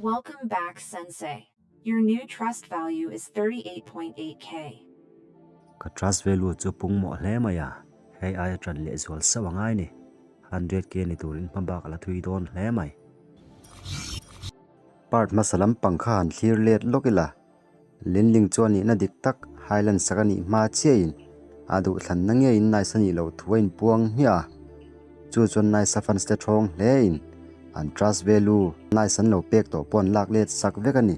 Welcome back Sensei. Your new trust value is 38.8k. Ka trust value chu pung mawh hle mai a, hei aia ṭan lehzual sauh a ngai ni. 100k ni turin hmabak a la thui dawn hle mai. Part hmasa lampang kha han thlir let lawk ila, Linling chuan nihna dik tak Highland sak a nih hma chiahin a duhthlanna ngeiin Nice a nih loh thu a inpuang hmiah a. Chu chuan Nice a fans te thawng hlein an trust value Nice an lo pek tawh pawh an lak let sak vek a ni.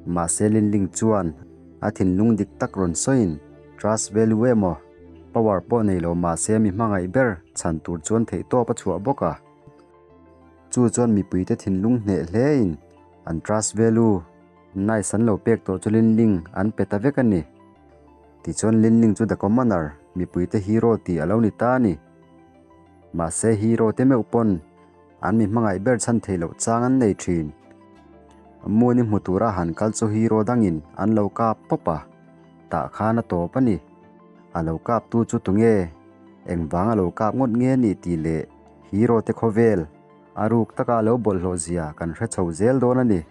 Mahse Linling chuan a thinlung dik tak rawn sawiin trust value emaw power pawh nei lo mahse mi hmangaih ber chhan tur chuan theihtawp a chhuah bawk a. Chu chuan mipuite thinlung hneh hlein an trust value Nice an lo pek tawh chu Linling an pe ta vek a ni. Tichuan Linling chu The Commoner, mipuite hero tih a lo ni ta a ni. Mahse hero te meuh pawn an mi hmangaih ber chhan theih loh chang an nei thin. Moon i hmu tura han kal chu hero dangin an lo kap pawp a, tah khan a tawp a ni. A lo kap tu chu tunge? Engvang a lo kap ngawt nge ni tih leh hero te khawvel a ruk taka a lo bawlhhlawh zia kan hre chho zel dawn a ni.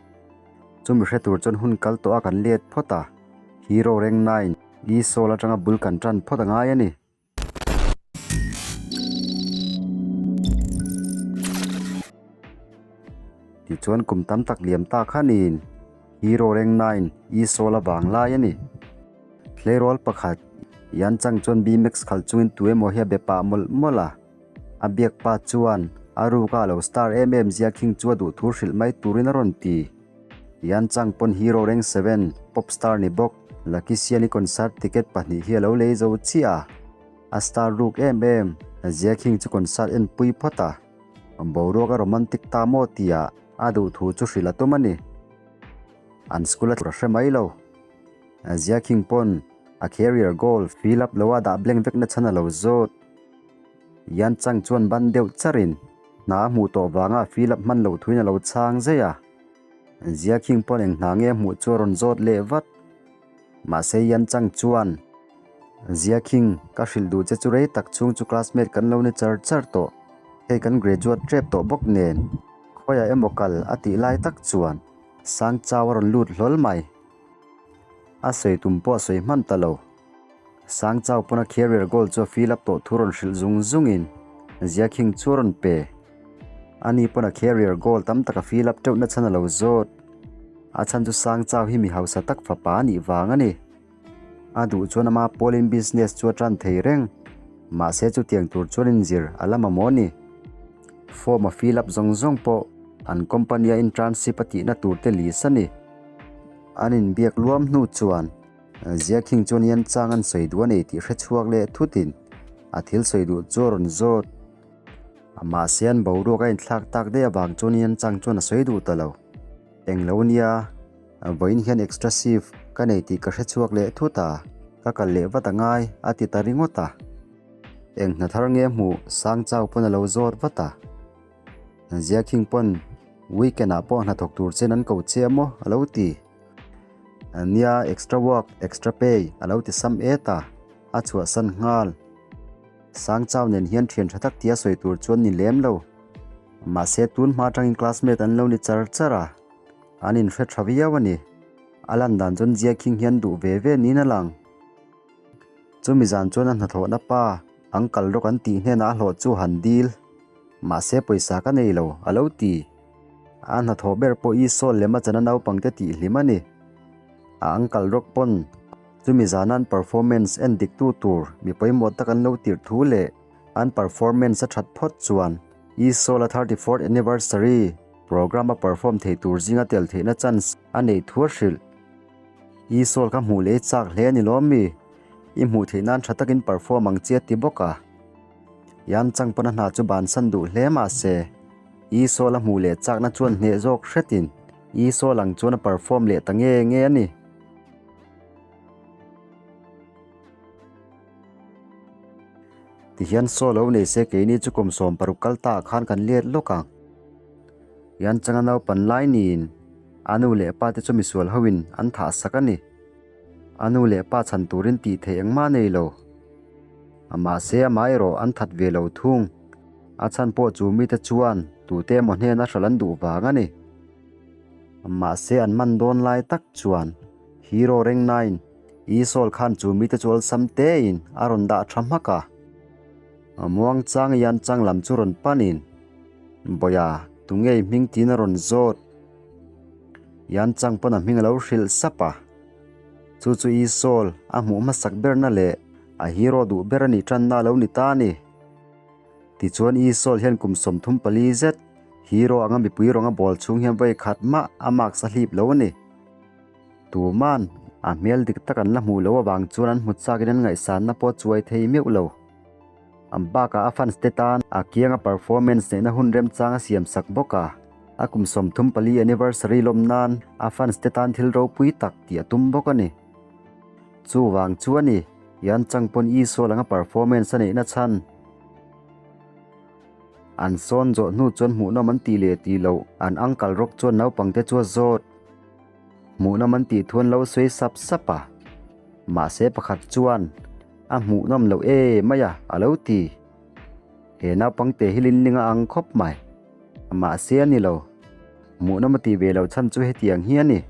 Chumi hre tur chuan hun kal tawh a kan let phawt a, Hero Rank 9, E-Soul atanga bul kan tan phawt a ngai a ni. Tichuan kum tam tak liam ta khanin Hero Rank 9, E-Soul a vang lai a ni. Tleirawl pakhat, Yan Chang chuan B-Max khalh chungin tu emaw hi a be pah mawlh mawlh a. A biak pa chuan a ruka a lo star em em zia khing chu a duh thu hrilh mai turin a rawn ti. Yan Chang pawn Hero Rank 7, pop star ni bawk, Lucky Siani concert ticket pahnih hi a lo lei zo chiah a. A star ruk em em zia khing chu concert en pui phawt a. Boruak a romantic ta maw tia a duh thu chu hrilh a tum a ni. An school a tur a hre mai lo. Zia khing pawn a career goal fill up lo a dah blank vek na chhan a lo zawt. Yan Chang chuan ban deuh charin hna a hmuh tawh vanga fill up hman loh thuin a lo chhang zai a. Zia King pawn eng hna nge a hmuh chu a rawn zawt leh vat. Mahse Yan Chang chuan, Zia King, ka hrilh duh che chu rei tak chhung chu classmate kan lo ni char char tawh. Hei kan graduate tep tawh bawk nen. Khawiah emaw kal a tih lai tak chuan Sang Chau a rawn lut hlawl mai. A sawi tum pawh a sawi hman ta lo. Sang Chau pawn a career goal chu a fill up tawh thu rawn hrilh zung zungin Ziakhing chu a rawn pe. Ani pawn a career goal tam tak a fill up teuh na chhan a lo zawt. A chhan chu Sang Chau hi mi hausa tak fapa a nih vang a ni. A duh chuan ama pawlin business chu a tan thei reng. Mahse chutiang tur chuan inzir a la mamawh a ni. Form a fill up zawng zawng pawh an company a internship a tihna tur te list a ni. An inbiak luam hnu chuan Ziakhing chuan Yan Chang an sawi duh a nei tih hre chhuak leh thutin a thil sawi duh chu a rawn zawt. Mahse an boruak a inthlak tak daih avang chuan Yan Chang chuan a sawi duh ta lo. Englo nia, vawiin hian extra shift ka nei tih ka hre chhuak leh thut a, ka kal leh vat a ngai a ti ta ringawt a. Eng hna thar nge hmuh Sang Chau pawn a lo zawt vat a. Ziakhing pawn weekend ah pawh hnathawk tur chen an ko che maw a lo ti. Nia extra work, extra pay a lo ti sam et a, a chhuahsan nghal. Sang Chau nen hian thian tha tak tia sawi tur chuan ni lem lo. Mahse tun hma atangin classmate an lo ni char char a, an inhre tha viau a ni. A lan dan chuan Ziakhing hian duh ve ve niin a lang. Chumi zan chuan a hnathawhna pa ang kal rawk an tih hnenah a hlawh chu han dil. Mahse pawisa ka nei lo, a lo ti. A hnathawh ber pawh i sawl lem a chana naupangte tih hlim a ni. A uncle rawk pawn chumi zana an performance en dik tu tur mi pawimawh tak an lo tirh thu leh an performance a that phawt chuan i sawl a 34th anniversary program a perform thei tur zinga tel theihna chance a neih thu a hrilh. I sawl kha hmuh leh i chak hle a ni lawm mi? I hmuh theih nan tha takin perform ang che a ti bawk a. Yan Chang pawn a hna chu bansan duh hle mah se, I sawl a hmuh leh chakna chuan hneh zawk hretin I sawl ang chuan a perform leh ta nge nge a ni. Tihian saw lo nei se keini chu kum 60 kal ta ah khan kan let lawk ang. Yan Changa naupan lai niin a nu leh pa te chu misual hoin an thah sak a ni. A nu leh pa chhan turin tih theih engmah a nei lo. Mahse amah erawh an that ve lo thung. A chhan pawh chu mite chuan tute emaw hnena hral an duh vang a ni. Mahse an man dawn lai tak chuan Hero rank 9 Esol khan chu mite chu awlsam tein a rawn dah tha hmak a. Muangchang Yan Chang lam chu rawn panin, Bawia, tunge i hming tiin a rawn zawt. Yan Chang pawn a hming a lo hrilh sap a. Chu chu Esol a hmuh hmasak berna leh a hero duh ber a nih tanna a lo ni ta a ni. Tichuan Esol hian kum 34 zet hero anga mipui rawnga bawl chhung hian vawi khat mah a marks a hlip lo a ni. Tuman a hmel dik tak an la hmuh loh avang chuan an hmu chakin an ngaihsanna pawh a chuai thei meuh lo. An bakah a fans te tan a kianga performance neihna hun remchang a siam sak bawk a, a kum 34 anniversary lawm nan a fans te tan thil ropui tak tih a tum bawk a ni. Chuvang chu a ni, Yan Chang pawn Isua anga performance a neihna chhan. An sawn zawh hnu chuan hmuhnawm an tih leh tih loh an uncle rawk chuan naupangte chu a zawt. Hmuhnawm an tih thu an lo sawi sap sap a, mahse pakhat chuan a hmuhnawm loh e mai a a lo ti. He naupangte hi Linling a ang khawp mai, mahse a ni lo. Hmuhnawm a tih ve loh chhan chu hetiang hi a ni.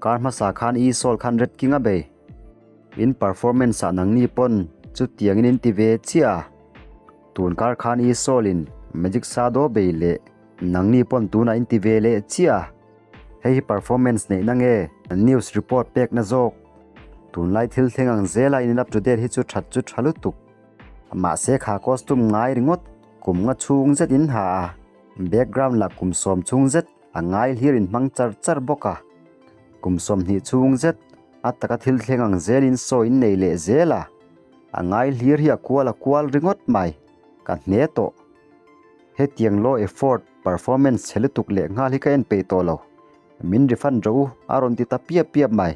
Kar hmasa khan Esol khan Red King a bei. In performance ah nangni pawn chutiangin in ti ve chiah a. Tun kar khan Esol in Magic Shadow bei leh nangni pawn tunah in ti ve leh chiah a. Hei hi performance neihna nge news report pekna zawk? Tunlai thil thleng ang zela in up to date hi chu that chu tha lutuk. Mahse kha costume ngai ringawt kum nga chhung zet in ha a, background lah kum 10 chhung zet a ngai hlir in hmang char char bawk a. Kum 20 chhung zet a taka thil thleng ang zelin sawi in nei leh zel a, a ngai hlir hi a kual a kual ringawt mai, ka hne tawh. Hetiang low effort performance chhe lutuk leh nghal hi ka en peih tawh lo, min refund rawh u a rawn ti ta piap piap mai.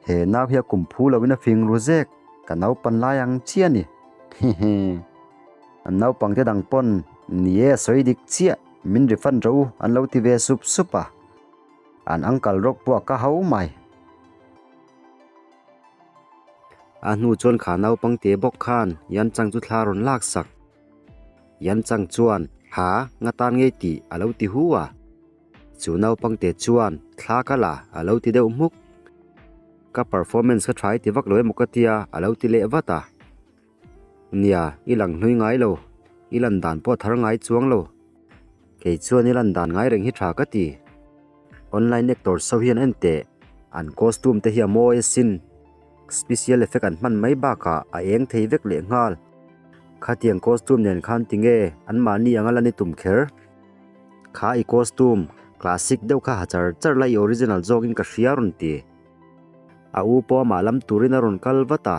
He nau hi a kum phu loin a fing ru zek, ka naupan lai ang chiah a ni. Hihi. An naupangte dang pawn ni e a sawi dik chiah, min refund rawh u an lo ti ve sup sup a. An uncle rawk pawh a ka ho mai. A hnu chuan kha naupangte bawk khan Yan Chang chu thla rawn lak sak. Yan Chang chuan, Ha, nga tan ngei tih a lo ti hu a. Chu naupangte chuan, Thla ka la, a lo ti deuh hmuk. Ka performance ka tha i ti vak lo emaw ka tia, a lo ti leh vat a. Nia, i lang hlui ngai lo, i lan dan pawh a thar ngai chuang lo. Kei chuan i lan dan ngai reng hi tha ka ti. Online actor so hian en teh, an costume te hi a mawi asin. Special effect an hman mai bakah a eng thei vek leh nghal. Khatiang costume nen khan tinge anmahni anga lan i tum kher? Kha i costume classic deuh kha ha char char la i original zawkin ka hria rawn ti. A u pawh amah lam turin a rawn kal vat a.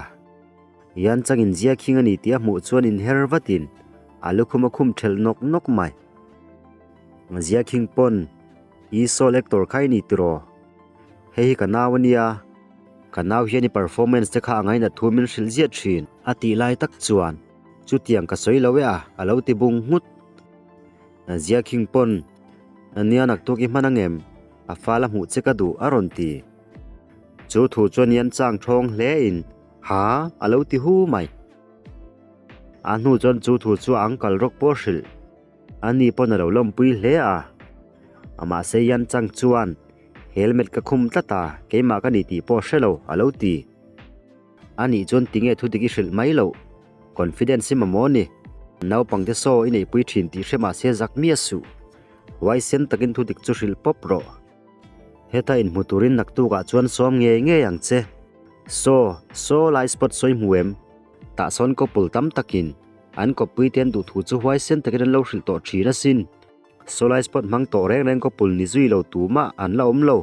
Yan changin zia khing a ni tih a hmuh chuan inher vatin a lukhum a khum thelh nawk nawk mai. Zia khing pawn, I saw actor kha i ni tiraw? Hei hi ka nau a nia. Ka nau hian i performance te kha a ngainat thu min hrilh ziah thin a tih lai tak chuan chutiang ka sawi lo e a, a lo ti bung nghut. Zia khing pawn, Nia naktuk i hman angem? A fal a hmuh che ka duh a rawn ti. Chu thu chuan Yan chang thawng hle in Ha? A lo ti hu mai. A hnu chuan chu thu chu a uncle rawk pawh hrilh. A ni pawn a lo lawmpui hle a. Amah se Yan Chang chuan, Helmet ka khum tlat a, keimah ka ni tih pawh hre lo, a lo ti. A nih chuan tinge thu dik i hrilh mai loh? Confidence i mamawh ni. Naupangte saw i neihpui thin tih hre mahse zak miah suh. Huaisen takin thu dik chu hrilh pawp rawh. Heta inhmu turin naktukah chuan sawm ngei ngei ang che. Saw, saw lai spot sawi hmu em? Tah sawn couple tam takin an kawppui te an duh thu chu huaisen takin an lo hrilh tawh thin asin. Saw lai spot hmang tawh reng reng couple ni zui lo tumah an la awm lo.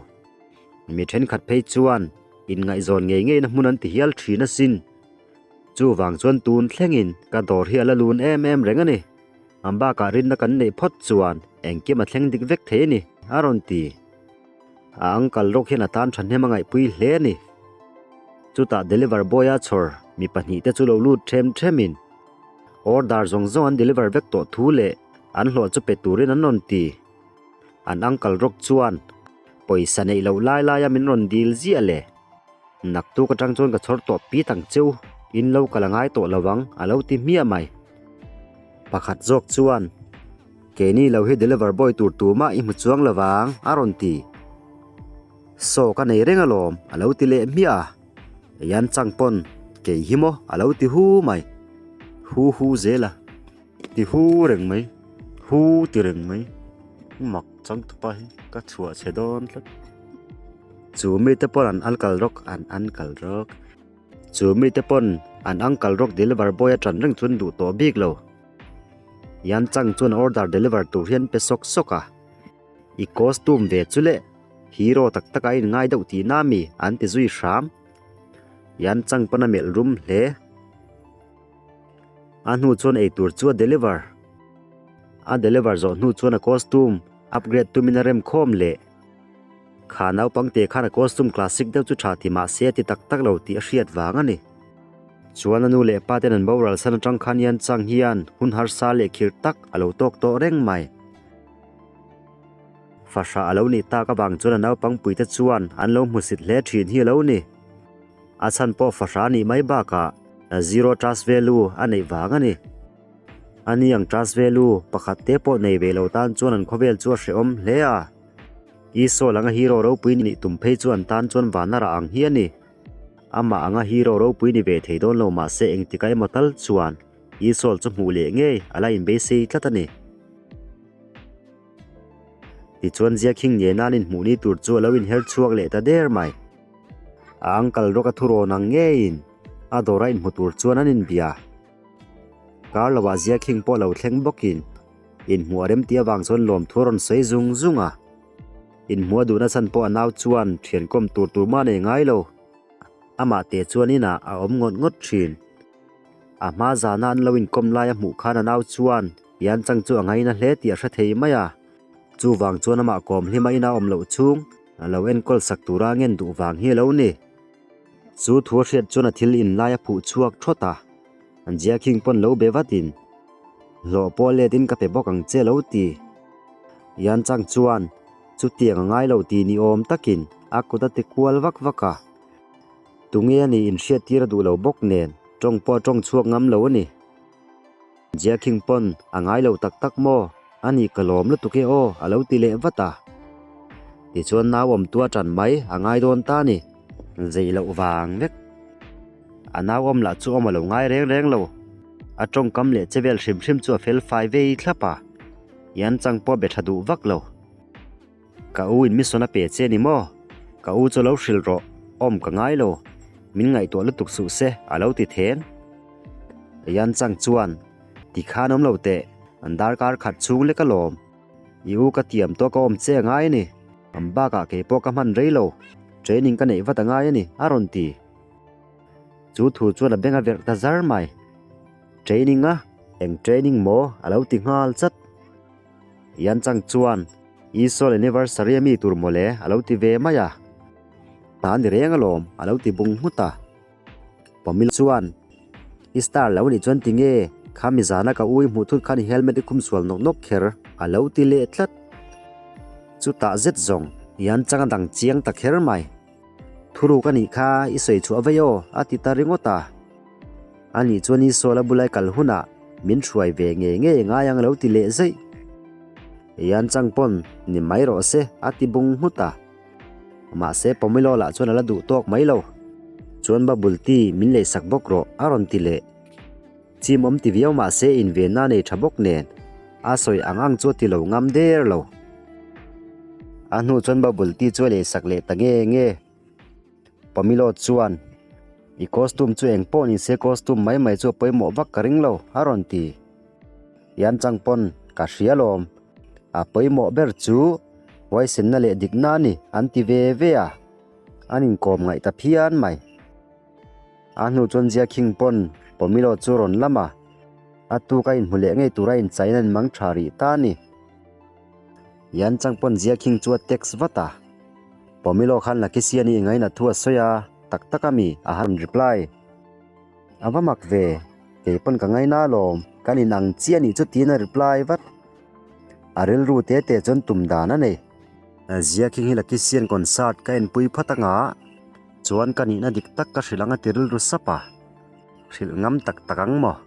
Mi thenkhat phei chuan inngaihzawn ngei ngeina hmun an ti hial thin asin. Chuvang chuan tun thlengin ka dawr hi a la lun em em reng a ni. An bakah rinna kan neih phawt chuan engkim a thleng dik vek thei a ni, a rawn ti. A uncle rawk hian a tan thahnem a ngaihpui hle a ni. Chutah deliver boy-a chhawr mi pahnihte chu lo lut them themin order zawng zawng an deliver vek tawh thu leh an hlawh chu pe turin an rawn ti. An uncle rawk chuan pawisa neih loh lai laia min rawn dil ziah le. Naktuk atang chuan ka chhawr tawh pit ang cheu, in lo kal a ngai tawh lo ang, a lo ti hmiah mai. Pakhat zawk chuan, Keini lo hi deliver boy tur tumah i hmu chuang lo vang, a rawn ti. Saw ka nei reng alawm, a lo ti leh hmiah a. Yan Chang pawn, Kei hi maw? a lo ti hu mai. Hu hu zel a. Ti hu reng mai. Hu ti reng mai. Mak chang tupa hi ka chhuah chhe dawn tlat. Chu mite pawn an alkal rawk an ankal rawk. Chu mite pawn an uncle rawk deliver boy a ṭan reng chuan duh tawh bik lo. Yan Chang chuan order deliver tur hian pe sawk sawk a. I costume ve chu le, hero tak tak a in ngai deuh tihna mi an ti zui hram. Yan Chang pawn a melh rum hle. A hnu chuan eitur chu a deliver. A deliver zawh hnu chuan a costume upgrade tumin a rem khawm leh. Kha naupang te khan a costume classic deuh chu tha ti mah se a ti tak tak lo tih a hriat vang a ni. Chuan a nu leh pa ten an boral san atang khan Yan Chang hian hun harsa leh khirh tak a lo tawk tawh reng mai. Fahrah a lo nih tak avang chuan a naupang puite chuan an lo hmusit hle thin hi a lo ni. A chhan pawh fahrah a nih mai bakah zero trust value a neih vang a ni. A ni ang trust value pakhat te pawh nei ve lo tan chuan an khawvel chu a hrehawm hle a. Isua langa hero ropui nih tum phei chu an tan chuan vana rah ang hi a ni. Amah anga hero ropui ni ve thei dawn lo mahse engtika emaw tal chuan Isua chu hmuh leh ngei a la inbeisei tlat a ni. Tichuan Ziakhing nena an inhmuh ni tur chu a lo inher chhuak leh ta der mai. A uncle rawk a thurawn ang ngeiin a dawra inhmu tur chuan an inbia. Kar lovah Ziakhing pawh lo thleng bawkin inhmuh a remti avang chuan lawmthu a rawn sawi zung zung a. Inhmuh a duhna chhan pawh a nau chuan thian kawm tur tur mah nei ngai lo. Amah te chuan inah a awm ngawt ngawt thin. A hma zana an lo inkawm lai a hmuh khan a nau chuan Yan Chang chu a ngaina hle tih a hre thei mai a. Chuvang chuan amah kawm hlima ina awm loh chhung a lo enkawl sak tura ngen duh vang hi a lo ni. Chu thu a hriat chuan a thil in lai a phuh chhuak thawt a. An Jia King pawn lo be vatin, Hlawh pawh let in ka pe bawk ang che lo ti. Yan Chang chuan chutiang a ngai lo ti ni awm takin a kut a ti kual vak vak a. Tunge a nih inhriattir a duh lo bawk nen tawng pawh a tawng chhuak ngam lo a ni. Jia King pawn a ngai lo tak tak maw? A nih ka lawm lutuk e aw a lo ti leh vat a. Tichuan nau awm tua tan mai a ngai dawn ta a ni. Zei loh vang vek. A nau awm lah chu awm a lo ngai reng reng lo. A tawngkam leh che vel hrim hrim chu a fel fai vei thlap a. Yan Chang pawh a be tha duh vak lo. Ka u in mission a pe che ni maw? Ka u chu lo hrilh rawh, awm ka ngai lo. Min ngaihtuah lutuk suh se, a lo ti then. Yan Chang chuan, Ti khan awm lo teh, an darkar khat chhung lek alawm. I u ka tiam tawk a awm che a ngai a ni. An bakah kei pawh ka hman rei lo, training ka neih vat a ngai a ni, a rawn ti. Chu thu chuan a beng a verh ta zar mai. Training a? Eng training maw? a lo ti nghal chat. Yan Chang chuan, Isol anniversary a mi tur mawle a lo ti ve mai a. Hna ni reng alawm a lo ti bung nghut a. Pamil chuan, I star lo nih chuan tinge kha mi zana ka ui hmuh thut khan i helmet i khum sual nawk nawk kher a lo ti leh tlat. Chutah zet zawng Yan Chang a dang chiang ta kher mai. Thuruk a nih kha i sawi chhuah vei aw a ti ta ringawt a. A nih chuan Isua la bulai kal hunah min hruai ve ngei ngei ngai ang lo ti leh zeih. Eian chang pawn ni mai rawh se a ti bung nghut a. Mahse Pomelo lah chuan a la duh tawk mai lo. Chuan bubble tea min leisak bawk rawh a rawn ti leh. Chim awm ti viau mahse invenna nei tha bawk nen a sawi ang ang chu a ti lo ngam der lo. A hnu chuan bubble tea chu a leisak leh ta nge nge. Pomelo chuan, I costume chu eng pawh ni se costume mai mai chu a pawimawh vak ka ring lo, a rawn ti. Yan chang pawn ka hria lawm. A pawimawh ber chu huaisenna leh dikna a ni, an ti ve ve a. An inkawm ngaih ta phian mai. A hnu chuan Jia King pawn Pomelo chu rawn lam a, a tuk a inhmu leh ngei tura inchaiin an inmang tha rih ta a ni. Yan Chang pawn Jia King chu a text vat a, Pomelo khan Lakisi a nih ngaina thu a sawi a, tak tak a mi a han reply. A va mak ve, kei pawn ka ngaina alawm, kan inang chiah nih chu tiin a reply vat. A rilru te te chuan tum dan a nei. Zia King hi Lakisian concert ka enpui phawt anga chuan ka nihna dik tak ka hrilh anga ti rilru sap a, hrilh ngam tak tak ang maw?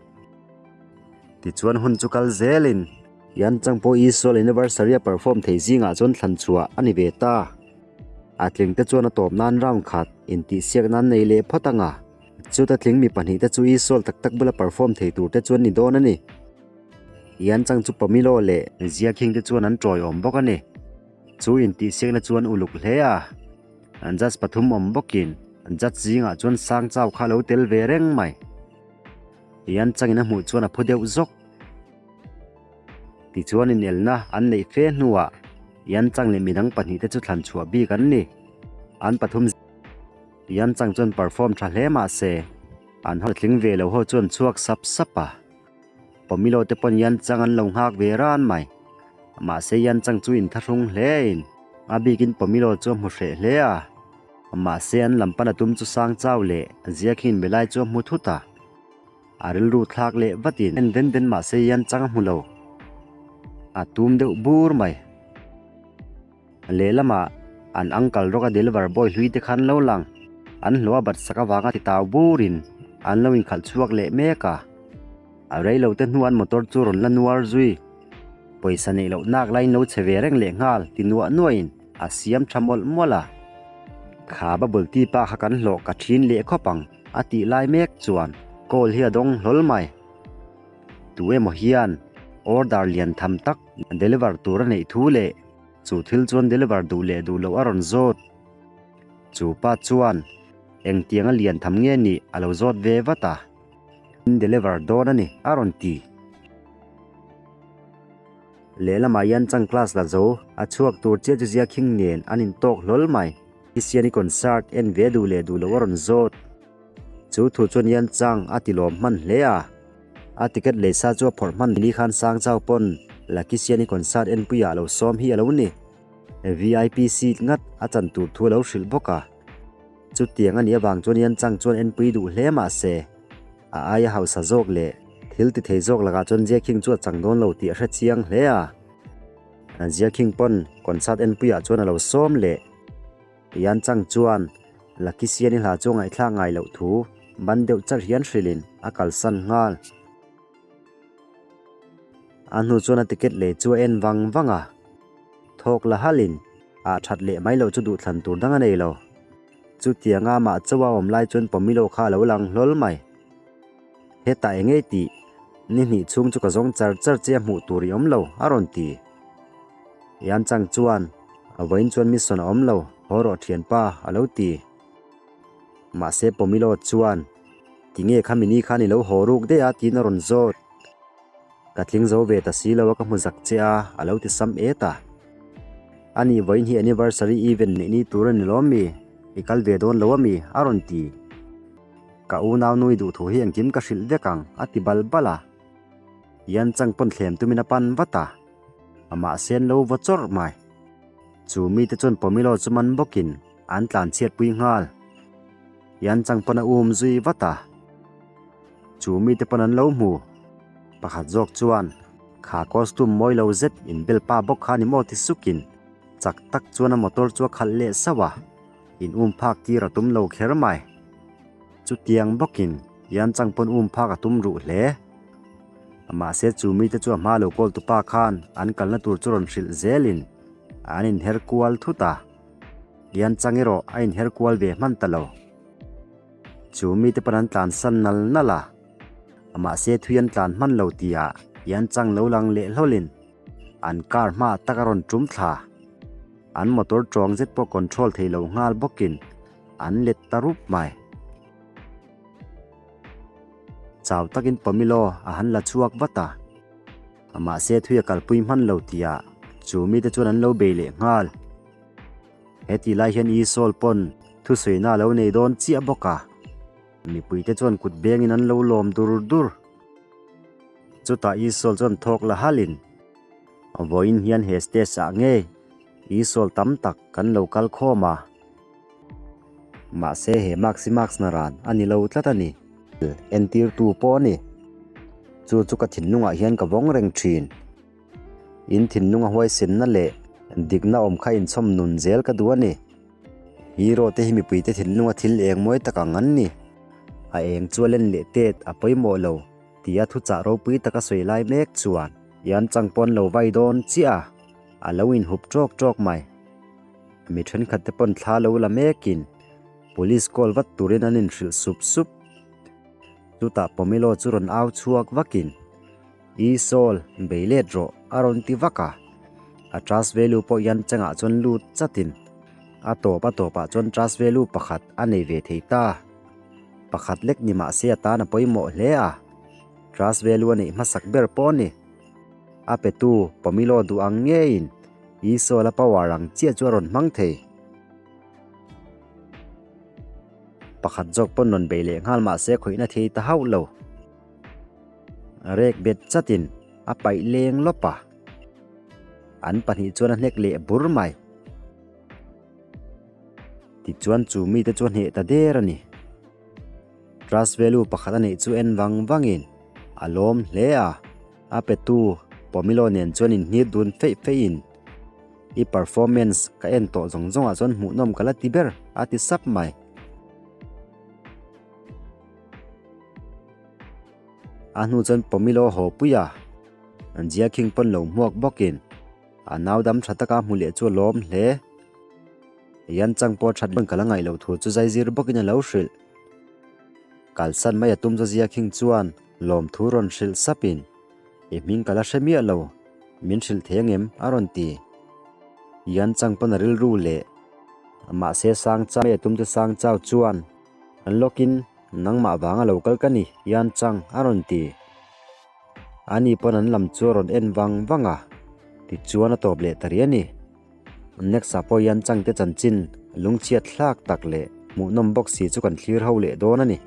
Tichuan hun chu kal zelin. Yan Chang pawh Israel anniversary a perform thei zingah chuan thlan chhuah a ni ve ta. A tling te chuan a tawp nan round khat intihsiak nan nei leh phawt ang a. Chuta tling mi pahnih te chu Israel tak tak bula perform thei tur te chuan ni dawn a ni. Yan Chang chu Pomelo leh Zia King te chuan an tawiawm bawk a ni. Chu intihsiakna chuan uluk hle a. Judge pathum awm bawkin judge zingah chuan Sang Chau kha a lo tel ve reng mai. Yan Changin a hmuh chuan a phu deuh zawk. Tichuan inelna an neih fe hnuah Yan Chang leh midang pahnihte chu thlan chhuah bik an ni. An pathum Yan Chang chuan perform tha hle mah se, an hlawhtling ve lo ho chuan chhuak sap sap a. Pomilo te pawn Yan Chang an lo nghak ve ran mai. Mahse Yan Chang chu inthahrung hlein a bikin Pomilo chu a hmu hreh hle a. Mahse an lam pan a tum chu sang chau leh Ziakhin belai chu a hmu thut a. A rilru thlak leh vatin en den den mahse Yan Chang a hmu lo. A tum deuh bur mai. Lehlamah an uncle rawk a deliver boy hlui te khan lo lang. An hlawh a bat sak avanga ti tau burin an lo inkhalh chhuak leh mek a. A rei lo te hnuah an motor chu rawn la nuar zui. Pawisa neih loh nak laiin lo che ve reng leh nghal ti nuah nuahin a siam tha mawlh mawlh a. Kha bubble tea pa kha kan hlawh ka thin leh khawp ang a tih lai mek chuan call hi a dawng hlawl mai. Tu emaw hian order lian tham tak deliver tur a neih thu leh Chu thil chuan deliver duh leh duh loh a rawn zawt. Chu pa chuan engtiang a lian tham nge nih a lo zawt ve vat a. In deliver dawn a ni a rawn ti. Lehlamah hian chang class la zo a chhuak tur chiah chu zia khing nen an intawk hlawl mai. Kisiani concert en ve duh leh duh loh a rawn zawt. Chu thu chuan Yan Chang a ti lawm hman hle a. A ticket lei sa chu a phawrh hman ni khan sang chau pawn Lucky Siani concert enpuiah a lo sawm hi a lo ni. VIP seat ngat a chan tur thu a lo hrilh bawk a. Chutiang a nih avang chuan Yan Chang chuan enpui duh hle mah se, a aia hausa zawk leh thil ti thei zawk lakah chuan Jia King chu a chang dawn lo tih a hre chiang hle a. Jia King pawn concert enpuiah chuan a lo sawm leh. Yan Chang chuan Lucky Siani hla chu ngaihthlak ngai loh thu ban deuh char hian hrilhin a kalsan nghal. A hnu chuan a ticket lei chu a en vang vang a, thawk la halin ah that leh mai loh chu duhthlan tur dang a nei lo. Chutianga amah chaw a awm lai chuan Pomilo kha a lo lang hlawl mai. Hetah eng ngei tih, ni hnih chhung chu ka zawng char char che a hmuh tur i awm lo, a rawn ti. Yan Chang chuan, A vawiin chuan mission a awm lo, haw rawh thianpa, a lo ti. Mahse Pomilo chuan, Tinge kha mini khan i lo haw ruk daih a? tiin a rawn zawt. Ka tling zo ve ta si lo a ka hmu zak che a, a lo ti sam et a. Ani vawiin hi anniversary event neih ni tur a ni lawm mi? I kal ve dawn lo a mi? a rawn ti. Ka unau nui duh thu hi engkim ka hrilh vek ang, a ti bal bal a. Yan Chang pawn thlem tumin a pan vat a. Amah sen lo va chawrh mai. Chu mite chuan Pomelo chu man bawkin an tlan chhiatpui nghal. Yan Chang pawn a um zui vat a. Chu mite pawn an lo hmu. Pakhat zawk chuan, Kha costume mawi lo zet inbel pa bawk kha ni maw ti sukin chak tak chuan a motor chu a khalh leh sauh a. In um phak tir a tum lo kher mai. Chutiang bawkin Yan Chang pawn um phak a tum ruh hle. Mahse chu mite chu a hma lo kawl tupa khan an kalna tur chu rawn hrilh zelin an inher kual thut a. Yan Chang erawh a inher kual ve hman ta lo. Chu mite pawn an tlan san nal nal a. Mahse thui an tlan hman lo tihah Yan Chang lo lang leh hlawlin an car hmaah tak a rawn tum thla. An motor tawng zet pawh control thei lo nghal bawkin an let ta rup mai. Chau takin Pomilo a han la chhuak vat a, mahse thui a kalpui hman lo tihah chu mite chuan an lo bei leh nghal. Heti lai hian Esau pawn thusawiina a lo nei dawn chiah bawk a, mipuite chuan kut bengin an lo lawm dur dur. Chutah Esau chuan thawk la halin, Vawiin hian he stage ah ngei Esau tam tak kan lo kal khawm a. Mahse he Max hi Max naran a ni lo tlat a ni. Entirtu pawh a ni. Chu chu ka thinlungah hian ka vawng reng thin. In thinlunga huaisenna leh dikna awm kha inchhawm nun zel ka duh a ni. Hero te hi mipuite thinlunga thil eng mawi tak ang an ni. A eng chu a len leh tet a pawimawh lo tia thuchah ropui taka sawi lai mek chuan. Yan chang pawn lo vai dawn chiah a, a lo inhup ṭawk ṭawk mai. Mi ṭhenkhat te pawn thla lo la mekin police call vat turin an inhrilh sup sup. Chutah Pomelo chu rawn au chhuak vakin, I Saul, bei let rawh, a rawn ti vak a. A trust value pawh Yan changah chuan lut chatin a tawp a tawpah chuan trust value pakhat a nei ve thei ta. Pakhat lek ni mah se a tan a pawimawh hle a. Trust value a neih hmasak ber pawh a ni. A petu Pomelo duh ang ngeiin Isol a power ang chiah chu a rawn hmang thei. Pakhat zawk pawn rawn bei leh nghal mah se khawihna thei ta hauh lo. Rek bet chatin a paih leng lawp a. An pahnih chuan a hnek leh bur mai. Tichuan chu mite chu a hneh ta der a ni. Trust value pakhat a neih chu en vang vangin a lawm hle a, a petu Pomelo nen chuan inhnit dun feih feihin i performance ka en tawh zawng zawngah chuan hmuhnawm ka la ti ber a ti sap mai. A hnu chuan Pomelo haw pui a, Jia King pawn lo hmuak bawkin a nau dam tha taka hmu leh chu a lawm hle. Yan chang pawh that ka la ngaih loh thu chu zaizir bawkin a lo hrilh. Kalsan mai a tum chu zia khing chuan lawmthu rawn hrilh sapin, I hming ka la hre miah lo, min hrilh thei angem? a rawn ti. Yan chang pawn a rilru leh. Mahse sang chau mai a tum chu sang chau chuan an lawkin nangmah vanga lo kal ka ni, Yan chang a rawn ti. Ani pawn an lam chu a rawn en vang vang a, tichuan a tawp leh ta riah a ni. Next ah pawh hian changte chanchin lungchhiat hlak tak leh hmuhnawm bawk si chu kan thlir ho leh dawn a ni.